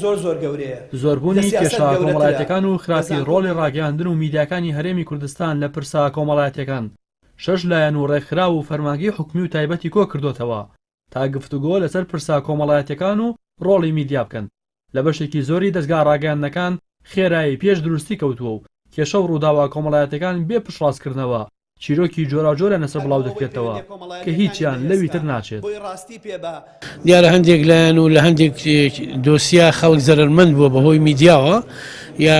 زۆر زۆر گەورەیە. لە زۆربوونی سیاسەت کێشە گەورەترە. کۆمەڵایەتیەکان و لە خراپی زانکۆ ڕۆڵی گەورەترە. ڕاگەیاندن و میدیاکانی هەرێمی کوردستان لە پرسە کۆمەڵایەتیەکان، شەش لایەن و ڕێکخراو و فەرمانگەی حکومی و تایبەتی کۆکردۆتەوە تا گفتوگۆ لەسەر پرسە کۆمەڵایەتیەکان و ڕۆڵی میدیا بکەن. لە بەشێکی زۆری دەزگا ڕاگەیاندنەکان خێرایی پێش دروستی کەوتووە و کێشە و ڕووداوە کۆمەڵایەتیەکان بێ پشتڕاستکردنەوە چیرۆکی جۆراوجۆریان لەسەر هەر بۆ بڵاو ئەوەی دەکرێتەوە پەیوەندیە کە کۆمەڵایەتیەکانی هیچیان لەوی بەهێز تر کا، ناچێت. بۆی ڕاستی پێ با. دیارە هەندێک لایەن و لە هەندێک دۆسیە خەڵک زەرەرمەند بووە بەهۆی میدیاوە یا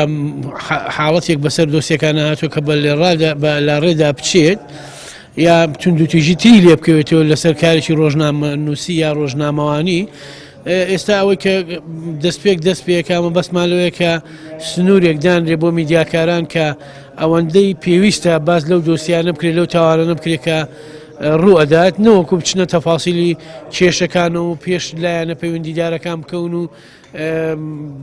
حاڵەتێک بەسەر دۆسیەکانە هاتووە کە بە لاڕێدا بچێت یا توندوتیژی تری لێ بکەوێتەوە لەسەر کارێکی ڕۆژنامەنووسی یا ڕۆژنامەوانی ئێستا ئەوەی کە دەستپێک دەست پێکا مەبەستمان لەوەیە کە سنوورێک دانرێ بۆ میدیاکاران کە ئەوەندەی پێویستە باس لەو دۆسیانە بکرێت لەو تاوانانە بکرێت کە ڕوو ئەدات نەوەکو بچنە تەفاسیلی کێشەکان و پێش لایەنە پەیوەندیدارەکان بکەون و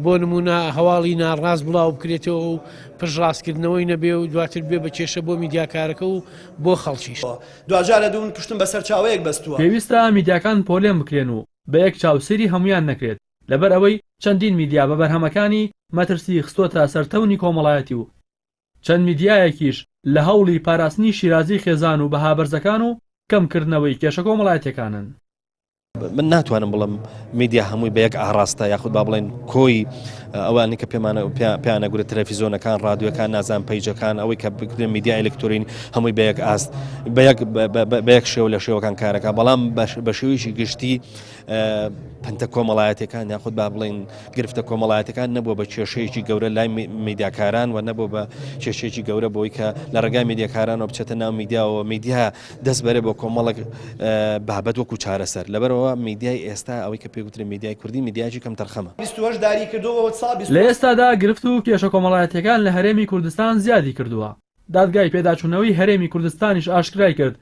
بۆ نمونە هەواڵی ناڕاست بڵاو بکرێتەوە و پشتڕاستکردنەوەی نەبێ و دواتر بێ بە کێشە بۆ میدیاکارەکە و بۆ خەڵکیش. دواجار ئەدوو من پشتم بە سەرچاوەیەک بەستووە. پێویستە میدیاکان پۆلێن بکرێن و بە یەک چاو سەیری هەموویان نەکرێت، لەبەر ئەوەی چەندین میدیا بە بەرهەمەکانی مەترسی خستۆتە سەر تەونی کۆمەڵایەتی و چەند میدیایەکیش لە هەوڵی پاراستنی شیرازەی خێزان و بەها بەرزەکان و کەمکردنەوەی کێشە کۆمەڵایەتیەکانن. من ناتوانم بڵێم میدیا هەمووی بە یەک ئاڕاستە یاخود با بڵێن کۆی ئەوانی کە پێمانە پێیانە گورە تەلەفیزۆنەکان ڕادیۆکان نازان پەیجەکان ئەوەی کە بکرێن میدیا ئەلکترۆنی هەمووی بە یەک ئاست بە یەک بە یەک شێوە لە شێوەکان کارەکە بەڵام بە شێوەیەکی گشتی پنتە کۆمەڵایەتەکان یاخود با بڵێن گرفتە کۆمەڵایەتەکان نەبووە بە کێشەیەکی گەورە لای میدیاکاران و نەبوو بە کێشێکی گەورە بۆی کە لە ڕێگای میدیاکارانەوە بچێتە ناو میدیاوە میدیا دەست بەرێ بۆ کۆمەڵێک بابەت وەکو چارەسەر لەبەرئەوە میدیای ئێستا ئەوەی کە پێی گوترێ میدیای کوردی میدیایەکی کەمتەرخەمە. 28 داری کردووە و سا لە 28. ئێستادا گرفت و کێشە کۆمەڵایەتیەکان لە هەرێمی کوردستان زیادی کردووە، دادگای پێداچوونەوەی هەرێمی کوردستانیش ئاشکرای کرد،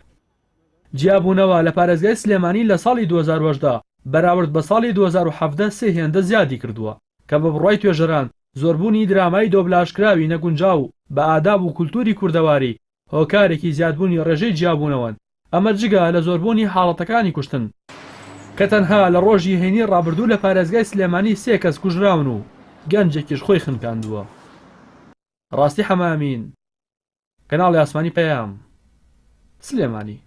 جیابوونەوە لە پارێزگای سلێمانی لە ساڵی 2018 بەراورد بە ساڵی 2017 سێ هێندە زیادی کردووە، کە بە بڕوای توێژەران زۆربوونی درامای دۆبلاژکراوی نەگونجاو بە ئاداب و کولتووری کوردەواری هۆکارێکی زیادبوونی ڕێژەی جیابوونەوەن، ئەمە جگە لە زۆربوونی حاڵەتەکانی کوشتن، کە تەنها لە ڕۆژی هەینی ڕابردوو لە پارێزگای سلێمانی سێ کەس کوژراون و گەنجێکیش خۆی خنکاندووە. ڕاستی حەمەئەمین، کەناڵی ئاسمانی پەیام، سلێمانی.